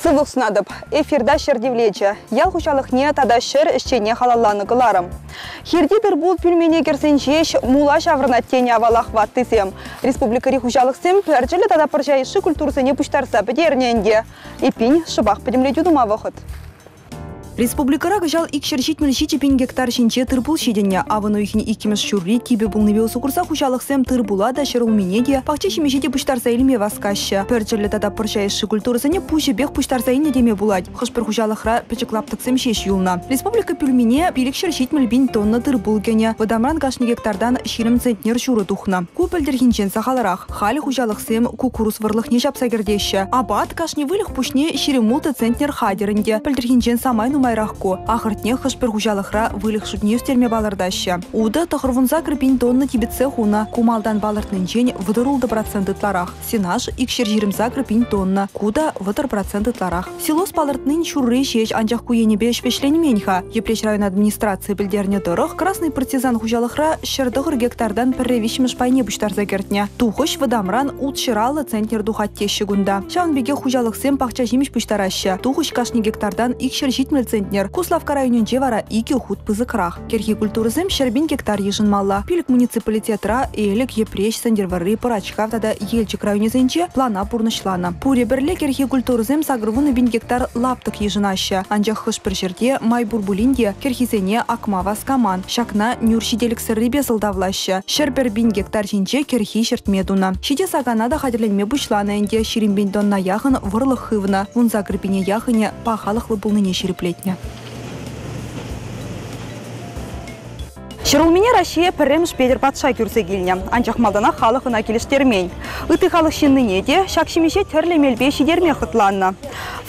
Сывлӑх сунатӑп. Эфирта ҫӗр тивлечӗ. Ял хуҫалӑхне тата ҫӗр ӗҫченне халалланӑ кӑларӑм. Хирти тыр-пул пӳлмене кӗрсен ҫеҫ мула ҫаврӑнать тенӗ авалах ваттисем. Республикӑри хуҫалӑхсем пӗрчӗллӗ тата пӑрҫа йышши культурӑсене пуҫтарса пӗтернӗ ӗнтӗ. Эппин, шӑпах пӗтӗмлетӳ тума вӑхӑт. Республикӑра кӑҫал 277 пин гектар ҫинче тыр-пул ҫитӗннӗ. Авӑн уйӑхӗн иккӗмӗш ҫурри типӗ пулнипе усӑ курса хуҫалӑхсем тыр-пула та, ҫӗрулмине те, пахча ҫимӗҫе те пуҫтарса илме васкаҫҫӗ. Пӗрчӗллӗ тата пӑрҫа йышши культурӑсене пуҫӗпех пуҫтарса илнӗ теме пулать. Хӑш-пӗр хуҫалӑхра пӗчӗк лаптӑксем ҫеҫ юлнӑ. Республика пӳлмине 570 пин тонна тыр-пул кӗнӗ. Вӑтамран кашни гектартан 20 центнер ҫурӑ тухнӑ. Ку пӗлтӗрхинчен сахалрах. Халӗ хуҫалӑхсем куккурус вӑрлӑхне ҫапса кӗртеҫҫӗ. Апат кашни выльӑх пуҫне 26 центнер хатӗр ӗнтӗ. Пӗлтӗрхинчен самай нумайрах ку. Ахӑртнех хӑш-пӗр хуҫалӑхра выльӑх шутне ӳстерме палӑртаҫҫӗ. Утӑ 98 пин тонна типӗтсе хунӑ. Ку малтан палӑртнинчен 36% ытларах. Сенаж 228 пин тонна. Ку та 30% ытларах. Силос палӑртнин ҫурри ҫеҫ, анчах ку енӗпе ӗҫ вӗҫленмен-ха. Йӗпреҫ район администрацийӗ пӗлтернӗ тӑрӑх, Красный партизан хуҫалӑхра 109 гектартан пӗрре виҫҫӗмӗш пайне пуҫтарса кӗртнӗ. Тухӑҫ вӑтамран 650 центнер тухать теҫҫӗ кунта. Ҫавӑн пекех хуҫалӑхсем пахча ҫимӗҫ пуҫтараҫҫӗ. Тухӑҫ кашни гектартан 270 центнер. Куславкка районӗнче вара икӗ хут пысӑкрах. Кӗрхи культурӑсем 100 000 гектар йышӑнмалла. Пилӗк муниципалитетра Элӗк, Йӗпреҫ, Сӗнтӗрвӑрри, Пӑрачкав тата Елчӗк районӗсенче плана пурнӑҫланӑ. Пурӗ пӗрле кӗрхи культурӑсем 80 пин гектар лаптӑк йышӑнаҫҫӗ. Анчах хӑш-пӗр ҫӗрте май пур пулин те кӗрхисене акма васкаман. Ҫакна нӳр ҫителӗксӗррипе сӑлтавлаҫҫӗ. 101 пин гектар ҫинче кӗрхи ҫӗртме тунӑ. Ҫитес акана та хатӗрленме пуҫланӑ ӗнтӗ. 20 пин тонна яхӑн вӑрлӑх хывнӑ. 18 пине яхӑнӗ пахалӑхлӑ пулнине ҫирӗплетнӗ. Ҫӗрулмине Раҫҫее пӗрремӗш Петӗр патша кӳрсе килнӗ. Анчах малтанах халӑх ӑна килӗштермен. Ытти халӑх ҫыннине те ҫак ҫимӗҫе тӗрлӗ мелпе ҫитерме хӑтланнӑ.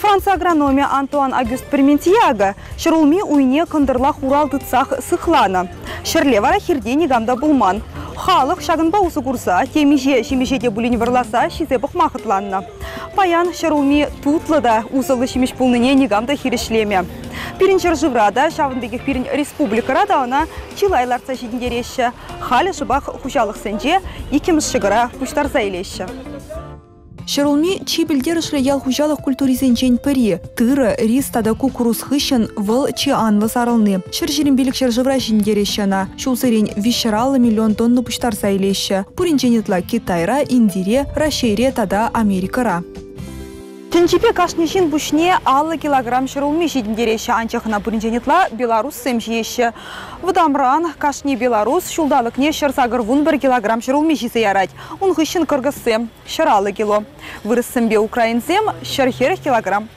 Франци агрономӗ Антуан Агюст Перментье акӑ ҫӗрулми уйне кӑнтӑрла хурал тытсах сыхланӑ. Ҫӗрле вара хирте никам та пулман. Халӑх ҫакӑнпа усӑ курса темиҫе ҫимӗҫе те пулин вӑрласа ҫисе пӑхма хӑтланнӑ. Паян ҫӗрулми тутлӑ та усӑллӑ ҫимӗҫ пулнине никам та хирӗҫлемӗ. Пирӗн ҫӗршывра та, ҫавӑн пекех пирӗн республикӑра та ӑна чылай лартса ҫитӗнтереҫҫӗ. Халӗ шӑпах хуҫалӑхсенче иккӗмӗш ҫӑкӑра пуҫтарса илеҫҫӗ. Ҫӗрулми чи пӗлтерӗшлӗ ял хуҫалӑх культурисенчен пӗри. Тырӑ, рис тата куккурус хыҫҫӑн вӑл чи анлӑ сарӑлни. 125 ҫӗршывра ҫитӗнтереҫҫӗ ӑна. Ҫулсерен 350 миллион тонна пуҫтарса илеҫҫӗ. Пуринчен ытла Китайра, Индире, Раҫҫейре тата Америкӑра. Тӗнчипе кашни ҫын пуҫне 50 килограмм ҫӗрулми ҫитӗнтереҫҫӗ, анчах ӑна пуринчен ытла белоруссем ҫиеҫҫӗ. Вӑтамран кашни белорус ҫулталӑкне 181 килограмм ҫӗрулми ҫисе ярать. Ун хыҫҫӑн кӑркӑссем 150 кило, вырӑссемпе украинсем 140 килограмм.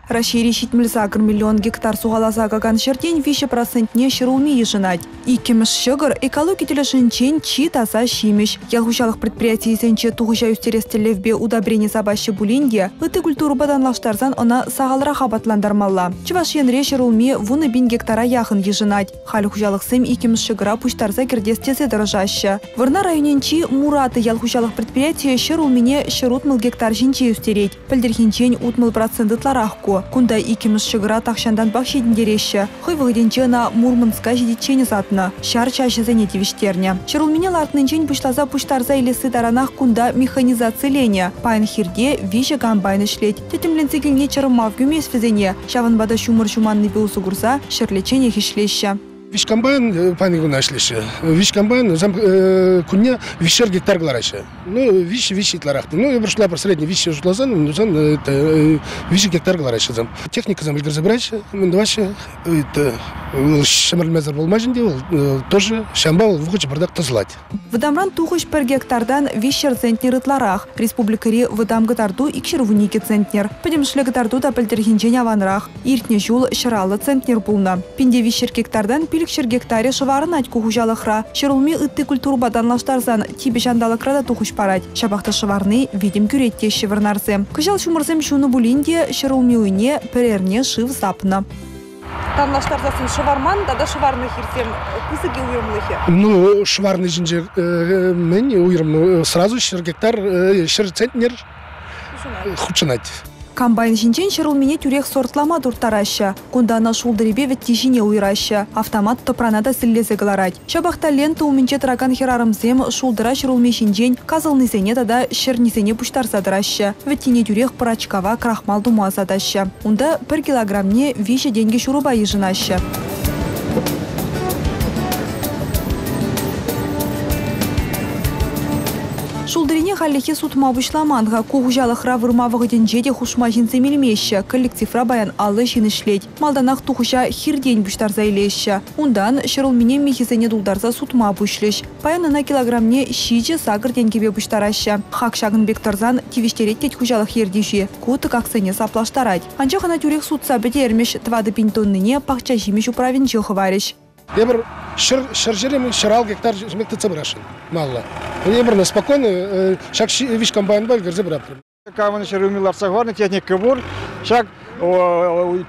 Раҫҫейри 78 миллион гектар сухаласа акакан ҫӗртен 3 процентне ҫӗрулми йышӑнать. Иккӗмӗш ҫӑкӑр экологи тӗлӗшӗнчен чи таса ҫимӗҫ. Ял хуҫалӑх предприятийӗсенче тухӑҫа ӳстерес тӗллевпе удобрени сапаҫҫӗ пулин те, ытти культурӑпа танлаштарсан ӑна сахалрах апатлантармалла. Чӑваш Енре ҫӗрулми 10 000 гектара яхӑн йышӑнать. Халӗ хуҫалӑхсем иккӗмӗш ҫӑкӑра пуҫтарса кӗртес тесе тӑрӑшаҫҫӗ. Вӑрнар районӗнчи Мураты ял хуҫалӑх предприятийӗ ҫӗрулмине 160 гектар ҫинче ӳстерет. Пӗлтӗрхинчен 60% ытларах ку. Кунта иккӗмӗш ҫӑкӑра тахҫантанпах ҫитӗнтереҫҫӗ. Хӑй вӑхӑтӗнче ӑна Мурманска ҫитиччен ӑсатнӑ, ҫар чаҫӗсене тивӗҫтернӗ. Ҫӗрулмине лартнинчен пуҫласа пуҫтарса илесси таранах кунта механизациленӗ. Паян хирте виҫӗ комбайн ӗҫлет. Тӗттӗмленсе килни чӑрмав кӳмест вӗсене. Ҫавӑнпа та ҫумӑр ҫуманнипе усӑ курса ҫӗрлечченех ӗҫлеҫҫӗ. Виҫ комбайн пани куна ӗҫлеҫҫӗ. Виҫ комбайн вӗсем кунне виҫшер гектар кӑлараҫҫӗ. Ну, виҫ, виҫ ытларах. Ну, эпир шутлапӑр, средний виҫҫӗ шутласан, тусан виҫӗ гектар кӑлараҫҫӗ вӗсем. Техникӑсем ӗлкӗрсе пыраҫҫӗ, мӗн тӑваҫҫӗ. Ҫӗмӗрӗлмесӗр пулмасть ӗнтӗ вӑл тоже. Ҫавӑнпа вӑл вӑхӑчӗ пӑртак тӑсӑлать. Вӑтамран тухӑҫ пӗр гектартан 300 центнер ытларах. Республикӑри вӑтам кӑтарту 212 центнер. Пӗтӗмӗшле кӑтарту та пӗлтӗрхинчен аванрах. Иртнӗ ҫул 150 центнер пулнӑ. 1300 гектартан 500 гектарӗ шӑварӑнать ку хуҫалӑхра. Ҫӗрулми ытти культурӑпа танлаштарсан типӗ ҫанталӑкра та тухӑҫ парать. Ҫапах та шӑварни витӗм кӳрет теҫҫӗ вӑрнарсем. Кӑҫал ҫумӑрсем ҫунӑ пулин те ҫӗрулми уйне пӗр эрне шыв сапнӑ. Танлаштарсассӑн шӑварман тата шӑварнӑ хирсем пысӑк-и уйрӑмлӑхӗ? Ну, шӑварни ҫинче мӗн уйрӑм сразу 100 гектар, 100 центнер хутшӑнать. Комбайн ҫинчен ҫӗрулмине тӳрех сортлама турттараҫҫӗ. Кунта ӑна шултӑрипе вӗтти ҫине уйӑраҫҫӗ. Автомат тӑпрана та силлесе кӑларать. Ҫапах та лента умӗнче тӑракан хӗрарӑмсем шултӑра ҫӗрулми ҫинчен касӑлнисене тата ҫӗрнисене пуҫтарса тӑраҫҫӗ. Вӗттине тӳрех Пӑрачкава крахмал тума ӑсатаҫҫӗ. Унта пӗр килограмне 3 тенкӗ ҫурӑпа йышӑнаҫҫӗ. Шултӑрине хальлӗхе сутма пуҫламан-ха. Ку хуҫалӑхра вырма вӑхӑтӗнче те хушма ҫынсем илмеҫҫӗ. Коллективра паян 50 ҫын ӗҫлет. Малтанах тухӑҫа хиртен пуҫтарса илеҫҫӗ. Унтан ҫӗрулмине михӗсене тултарса сутма пуҫлӗҫ. Паян ӑна килограмне 7-8 тенкӗпе пуҫтараҫҫӗ. Хак ҫакӑн пек тӑрсан тивӗҫтерет тет хуҫалӑх ертӳҫи. Ку тӑкаксене саплаштарать. Анчах ӑна тӳрех сутса пӗтермӗҫ, 4 000 тоннине пахча ҫимӗҫ управӗнче хӑварӗҫ. Эпир ҫӗр 160 гектар ҫӗмек тытса пырасшӑн малла. Эпир спокойно ҫак виҫ комбайнпа ӗлкӗрсе пыратпӑр. Камӑн ҫӗрулми лартса хӑварнӑ техника пур. Ҫак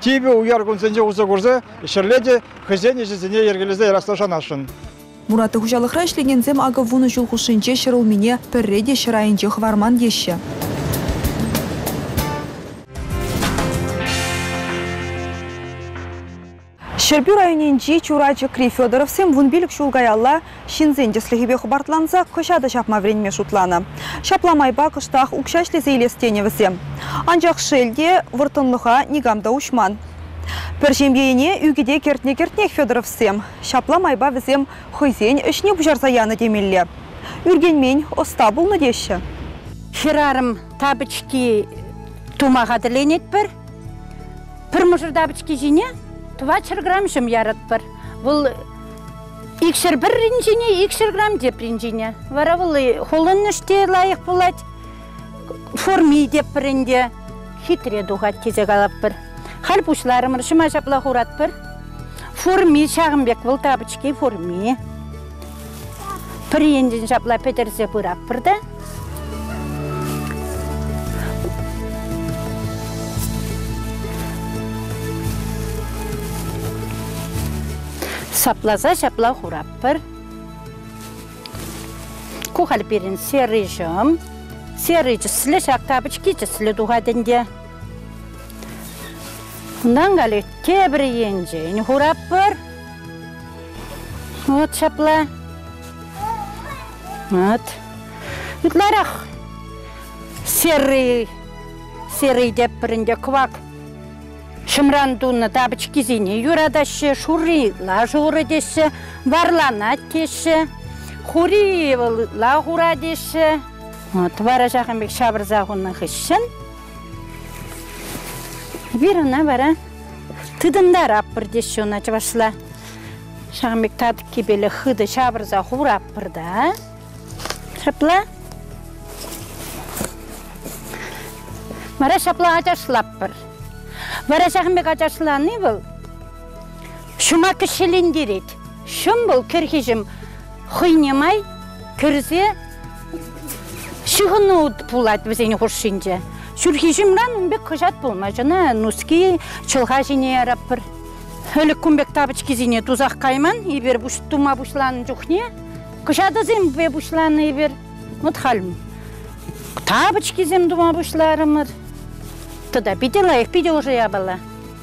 типӗ уяр кунсенче усӑ курса ҫӗрле те хӑйсен ӗҫӗсене йӗркелесе ярасса шанасшӑн. Мураты хуҫалӑхра ӗҫлекенсем акӑ 10 ҫул хушшинче ҫӗрулмине пӗрре те ҫӗр айӗнче хӑварман теҫҫӗ. Ҫӗрпӳ районӗнчи Чурачӑкри Федоровсем 15 ҫул каялла ҫынсен тӗслӗхӗпе хӑпартланса кӑҫатӑ ҫапма вӗренме шутланӑ. Ҫапла майпа кӑштах укҫа ӗҫлесе илес тенӗ вӗсем. Анчах шел те, вӑрттӑнлӑха никам та уҫман. Пӗр ҫемьене ӳкӗте кӗртнӗ-кӗртнех Федоровсем. Ҫапла майпа вӗсем хӑйсен ӗҫне пуҫарса янӑ темелле. Ӳркенмен, ӑста пулнӑ теҫҫӗ. Хӗрарӑм тапочки тума хатӗрленетпӗр. Пӗр мӑшӑр тапочки ҫине 400 грамм ҫӑм яратпӑр. Вӑл икҫӗр пӗррин ҫине, икҫӗр грамм теприн ҫине. Вара вӑл хулӑнӑш те лайӑх пулать, форми те пӗринте хитре тухать тесе калатпӑр. Халь пуҫларӑмӑр, ҫӑма ҫапла хуратпӑр. Форми ҫакӑн пек вӑл тапочки форми. Пӗр енчен ҫапла пӗтӗрсе пыратпӑр та. Сапласа ҫапла хуратпӑр. Ку халь пирӗн серый ҫӑм. Серый тӗслӗ ҫак тапочки тӗслӗ тухать ӗнтӗ. Унтан халӗ тепӗр енчен хуратпӑр. Вот ҫапла. Вот. Ытларах серый, серый теппӗр ӗнтӗ кӑвак ҫӑмран тунӑ тапочкисене юратаҫҫӗ, шурри ытла шурӑ теҫҫӗ, варланать теҫҫӗ, хури вӑл ытла хура теҫҫӗ. Вот, вара ҫакӑн пек ҫавӑрса хунӑ хыҫҫӑн эпир ӑна вара тытӑнтараппӑр теҫҫӗ ӑна чӑвашла. Ҫакӑн пек татӑк-кипеле хытӑ ҫавӑрса хураппӑр та. Ҫапла. Вара ҫапла ачашлаппӑр. Вара ҫакӑн пек ачашлани вӑл ҫума кӗҫҫелентерет. Ҫум вӑл кӗрхи ҫум хӑйне май кӗрсе ҫыхӑну пулать вӗсен хушшинче. Ҫурхи ҫумран ун пек хӑҫат пулмасть. Ӑна нуски, чӑлха ҫине яратпӑр. Ӗлӗк кун пек тапочкисене тусах кайман. Эпир тума пуҫланӑ чухне кӑҫатӑсемпе пуҫланӑ эпир. Вот халь тапочкисем тума пуҫларӑмӑр. Тата питӗ лайӑх, питӗ ӑшӑ япала.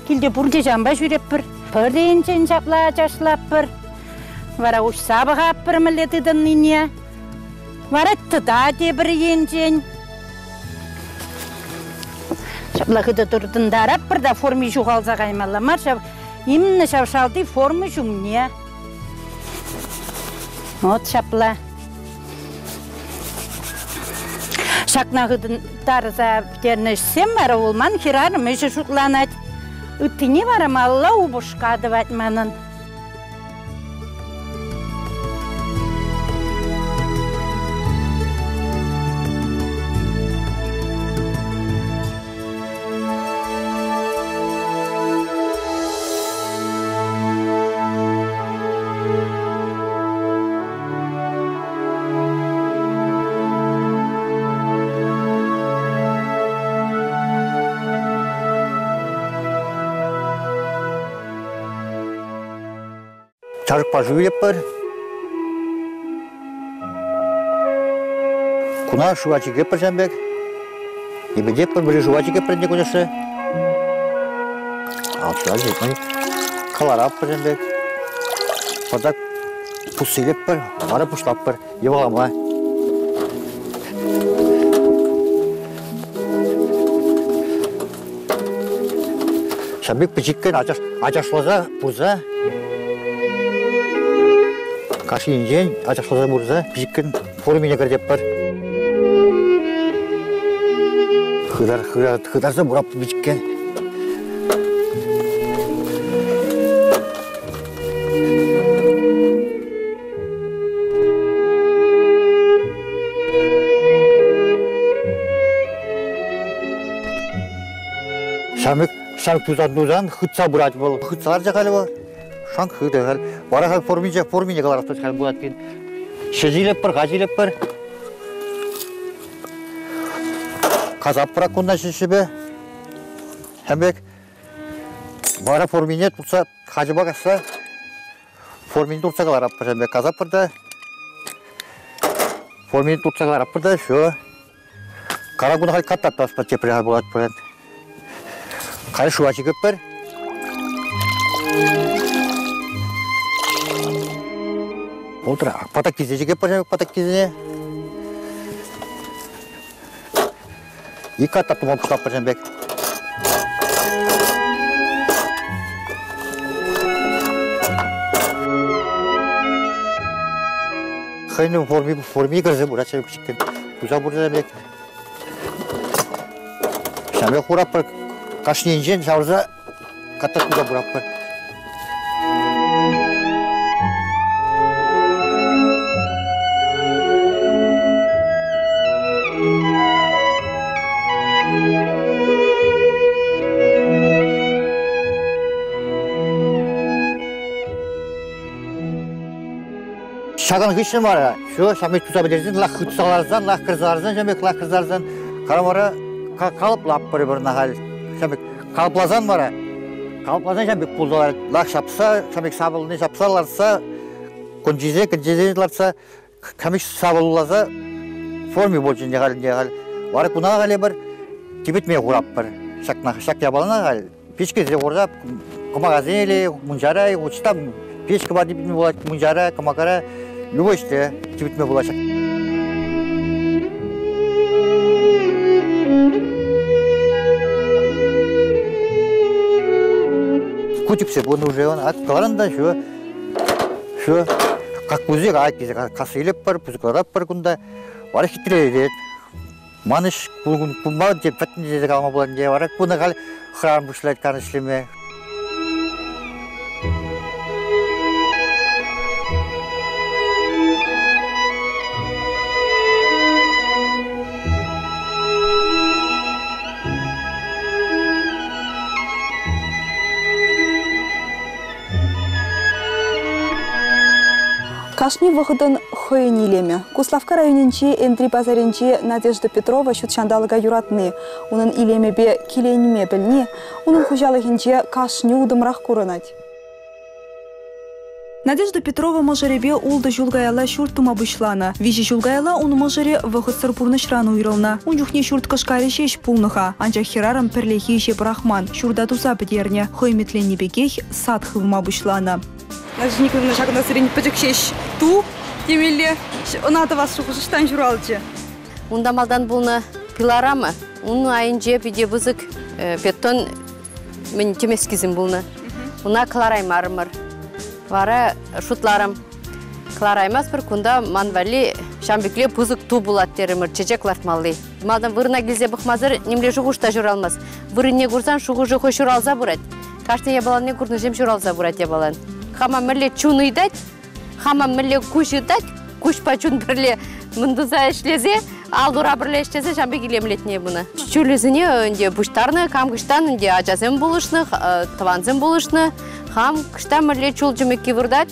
Килте пурте ҫавӑнпа ҫӳретпӗр. Пӗр енчен ҫапла ачашлатпӑр. Вара уҫса пӑхатпӑр мӗнле тытӑннине. Вара тыта тепӗр енчен. Ҫапла хытӑ туртӑнтаратпӑр та форми ҫухалса каймалла мар ҫав. Именно ҫав шалти форма ҫумне. Вот ҫапла. Ҫакна хытӑнтарса пӗтернӗ ӗҫсем вара вӑл ман хӗрарӑм ӗҫӗ шутланать. Ыттине вара малалла упӑшка тӑвать манӑн. Чашӑкпа шыв илетпӗр. Куна шыва чикетпӗр ҫавӑн пек. Типӗтетпӗр, вӗри шыва чикетпӗр ӗнтӗ кунӗшре. Алтра ҫитмен. Кӑларатпӑр ӗнтӗ. Пӑртак пусси илетпӗр, вара пуҫлатпӑр йӑвалама. Ҫав пек пӗчӗккӗн ачашласа пырса кашнинчен ачашласа пырса пӗчӗккӗн формине кӗртетпӗр. Хытар, хытар, хытарса пыратпӑр пӗчӗккӗн. Ҫамрӑк ҫав тусан-тусан хытса пырать вӑл. Хытса ларчӗ халӗ вӑл. Шанк хытӑ халь. Вара халь форминче формине кӑларас халь пулать пин. Ҫӗҫилеппӗр, каҫилеппӗр. Касатпӑр кунна ҫӗҫӗпе. Ҫам пек. Вара формине туртса хачӑпа касса формине туртса кӑларатпӑр ҫам пек. Касатпӑр та формине туртса кӑларатпӑр та все. Кара кун халь каттаттаспа тепре пулать пулать. Халь шыва чикӗппӗр. Утра патаккисе чикӗппӗр патаккисене. Ик катта тума пуҫлатпӑр пек. Хӑйӗн форми, форми кӗрсе пырать ҫав Туса пырса пек. Ҫавна хуратпӑр, кашнинчен ҫавӑрса катта туса пыратпӑр. Ҫакӑн хыҫҫӑн вара все ҫамрӑк туса пӗтерсен лах хытса ларсан, лах кӗрсе ларсан, ҫамрӑк лах кӗрсе ларсан, кара вара калӑплаппӑр пӗр халь. Ҫамрӑк калӑпласан вара, калӑпласан ҫамрӑк пулса ларать. Лах ҫапса, ҫамрӑк савӑлне ҫапса лартса, кунчисе, кӗнчесе лартса, камыш савӑлласа форми пулчӗ ӗнтӗ халь ӗнтӗ халь. Вара куна халь эпир типӗтме хуратпӑр. Ҫакна, ҫак япалана халь Печкесене хурса кӑмакасене или мунчара, учта печка типӗтме пулать, мунчара, кӑмакара, любой ӗҫре типӗтме пулать. Ку типсе пынӑ уже он, ат кӑларан та ҫу, ҫу, как пусик, ай килсе касса илетпӗр, пысӑклататпӑр кунта, вара хитрелетет. Ман ӗҫ кунпа пӗтнӗ тесе калама пулать ӗнтӗ. Вара кунта халь храм пуҫлать канӑҫлеме. Кашни вӑхӑтӑн хӑйӗн илемӗ. Куславкка районӗнчи Энтри пасарӗнчи Надежда Петрова ҫут ҫанталӑка юратни, унӑн илемӗпе киленме пӗлни унӑн хуҫалӑхӗнче кашни утӑмрах курӑнать. Надежда Петрова мӑшӑрӗпе ултӑ ҫул каялла ҫурт тума пуҫланӑ. Виҫӗ ҫул каялла ун мӑшӑрӗ вӑхӑтсӑр пурнӑҫран уйрӑлнӑ. Ун чухне ҫурт кӑшкарӗ ҫеҫ пулнӑ-ха. Анчах хӗрарӑм пӗрлехи ӗҫе пӑрахман, ҫурта туса пӗтернӗ. Хӑй ӗмӗтленнӗ пекех сад хывма пуҫланӑ. Надежда Николаевна, ҫакӑнта сирӗн пӗчӗк ҫеҫ ту темелле. Ӑна тӑвас шухӑш ӑҫтан ҫуралчӗ? Унта малтан пулнӑ пилорама. Ун айӗнче питӗ пысӑк бетон мӗн тӗмескисем пулнӑ. Уна кӑлараймарӑмӑр. Вара шутларӑм, кӑлараймастпӑр, кунта ман валли ҫам пекле пысӑк ту пулать терӗмӗр, чечек лартмалли. Малтан вырӑна килсе пӑхмасӑр нимле шухӑш та ҫуралмасть. Вырӑнне курсан шухӑшӗ хӑй ҫуралса пырать. Кашни япаланне курнӑҫем ҫуралса пырать япалан. Хама мӗнле чун ыйтать, хама мӗнле куҫ ыйтать, куҫпа чун пӗрле мӗн туса ӗҫлесе, ал-ура пӗрле ӗҫлесе ҫав пек илемлетнӗ пынӑ. Чулӗсене ӗнтӗ пуҫтарнӑ, кам кӑҫтан ӗнтӗ ачасем пулӑшнӑ, тӑвансем пулӑшнӑ. Хам кӑҫта мӗнле чул чӳмекки выртать,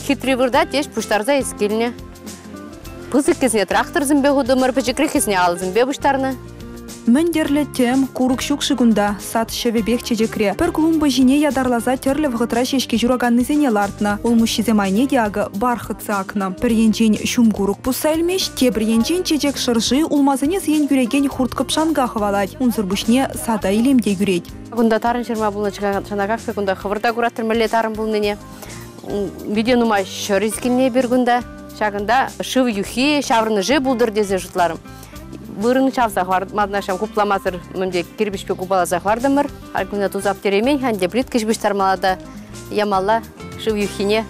хитри выртать, ӗҫ пуҫтарса эс килнӗ. Пысӑк кӗсне тракторсемпе хутӑмӑр, пӗчӗкрех кӗсне алӑсемпе пуҫтарнӑ. Мӗн тӗрлӗ тӗм, курӑк ҫук-ши кунта? Сад ҫӑвӗпех чечекре. Пӗр клумба ҫине ятарласа тӗрлӗ вӑхӑтра ҫеҫке ҫураканнисене лартнӑ. Улмуҫҫисем айне те акӑ бархатцы акнӑ. Пӗр енчен ҫум курӑк пусса илмест, тепӗр енчен чечек шӑрши улмасене сиен кӳрекен хурт-кӑпшанка хӑвалать. Унсӑр пуҫне сада илем те кӳрет. Кунта тарӑн ҫырма пулнӑ чӑнахах та кунта хӑвӑр та кураттӑр мӗнле тарӑн пулнине. Питӗ нумай ҫӗр ӳскенне эпир кунта. Ҫакӑнта шыв юххи ҫаврӑнӑшӗ пултӑр тесе шутларӑм. Вырӑн чавса хӑварман ҫав хупламасӑр мӗнпе кирпӗчпе купаласа хӑвартӑмӑр. Халь кунта туса пӗтереймен-ха ӗнтӗ, плитка пуҫтармалла та ямалла шыв юххине.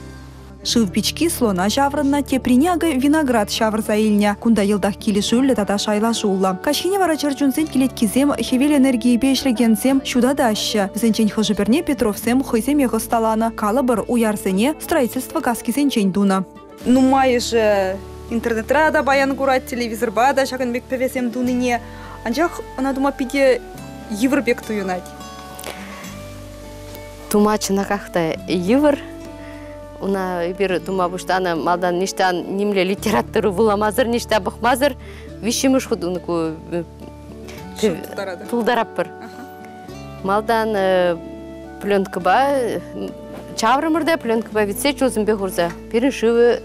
Шыв пички слона ҫаврӑннӑ, теприне акӑ виноград ҫавӑрса илнӗ. Кунта йӑлтах килӗшӳллӗ тата шайлашуллӑ. Каҫхине вара чӗрчунсен кӗлеткисем хӗвел энергийӗпе ӗҫлекенсем ҫутатаҫҫӗ. Вӗсенчен хӑшӗ-пӗрне Петровсем хӑйсемех ӑсталанӑ. Калӑпӑр, уярсене строительство каскисенчен тунӑ. Нумайӑшӗ интернетра та паян курать, телевизорпа та ҫакӑн пек пӗвесем тунине. Анчах ӑна тума питӗ йывӑр пек туйӑнать. Тума чӑнахах та йывӑр. Уна эпир тума пуҫланӑ малтан ниҫтан нимле литература вуламасӑр, ниҫта пӑхмасӑр виҫҫӗмӗш хут ун ку тултараппӑр. Малтан пленкӑпа чаврӑмӑр та пленкӑпа витсе чулсемпе хурса пирӗн шывӗ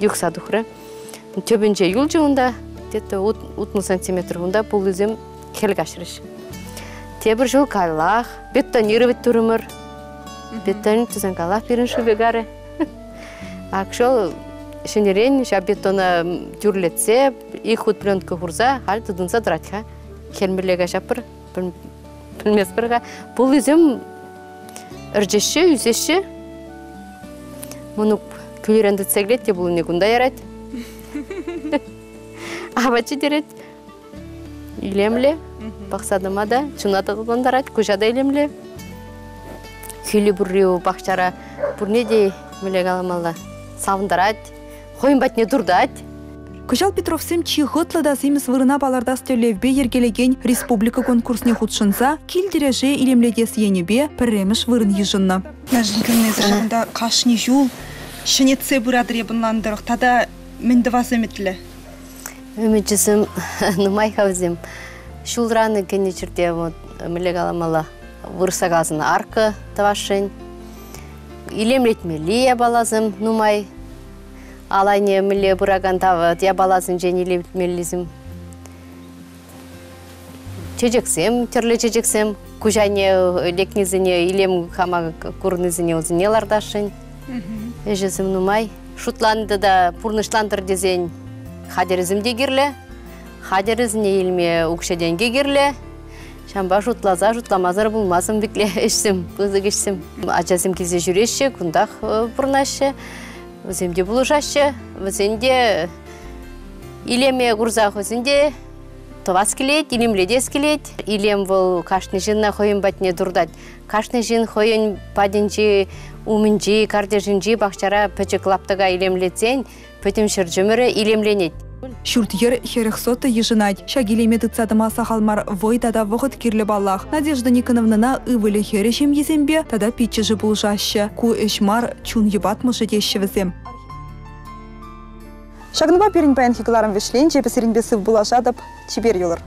юхса тухрӗ. Тӗпӗнче юлчӗ унта, где-то 60 сантиметр унта пуллисем хӗл каҫрӗҫ. Тепӗр ҫул каллах бетонировать турӑмӑр. Бетон тусан каллах пирӗн шывӗ карӗ. Ак шел ҫӗнӗрен ҫав бетона тӳрлетсе ик хут пленка хурса халь тытӑнса тӑрать-ха. Хӗл мӗнле каҫаппӑр, пӗлместпӗр-ха. Пуллисем ӗрчеҫҫӗ, ӳсеҫҫӗ. Мӑнук кӳлӗрен тытса килет те пулнине кунта ярать. Апат ҫитерет. Илемлӗ. Пӑхса тӑма та, чуна та тӑлантарать, куҫа та илемлӗ. Хӳлӗ пурри пахчара пурне те мӗнле каламалла, савӑнтарать, хӑйӗн патне туртать. Кӑҫал Петровсем чи хӑтлӑ та симӗс вырӑна палӑртас тӗллевпе йӗркелекен республика конкурсне хутшӑнса кил-тӗрӗше илемлетес енӗпе пӗрремӗш вырӑн йышӑннӑ. Ҫакӑнта кашни ҫул ҫӗнетсе пыратӑр эп ӑнлантӑрӑх тата мӗн тӑвас ӗмӗтлӗ? Ӗмӗчӗсем нумай-ха вӗсем. Ҫулран кӗнӗ ҫӗрте вот мӗнле каламалла, вырӑсла каласан арка тӑвасшӑн. Илемлетмелли япаласем нумай. Алайне мӗнле пыракан тавӑт япаласенчен илемлетмеллисем. Чечексем, тӗрлӗ чечексем. Куҫ айне лекнисене, илем хама курнисене вӗсене лартасшӑн. Ӗҫӗсем нумай. Шутланды та пурнӑҫлантӑр тесен хатӗрӗсем те кирлӗ. Хатӗрӗсене илме укҫа-тенкӗ кирлӗ. Ҫавӑнпа шутласа шутламасӑр пулмасӑн пекле ӗҫсем, пысӑк ӗҫсем. Ачасем килсе ҫӳреҫҫӗ, кунтах пурӑнаҫҫӗ. Вӗсем те пулӑшаҫҫӗ. Вӗсен те илеме курса хӑйсен те тӑвас килет, илемлетес килет. Илем вӑл кашни ҫынна хӑйӗн патне туртать. Кашни ҫын хӑйӗн патӗнчи, умӗнчи, картишӗнчи пахчара пӗчӗк лаптӑка илемлетсен пӗтӗм ҫӗр чӑмӑрӗ илемленет. Ҫурт-йӗр 40 сота йышӑнать. Ҫак илеме тытса тӑма сахал мар вӑй тата вӑхӑт кирлӗ паллах. Надежда Никоновнӑна ывӑлӗ-хӗрӗ ҫемйисемпе тата пиччӗшӗ пулӑшаҫҫӗ. Ку ӗҫ мар, чун йӑпатмӑшӗ теҫҫӗ вӗсем. Ҫакӑнпа пирӗн паянхи кӑларӑм вӗҫленчӗ. Эпӗ сирӗнпе сыв пулашатӑп. Чипер юлӑр.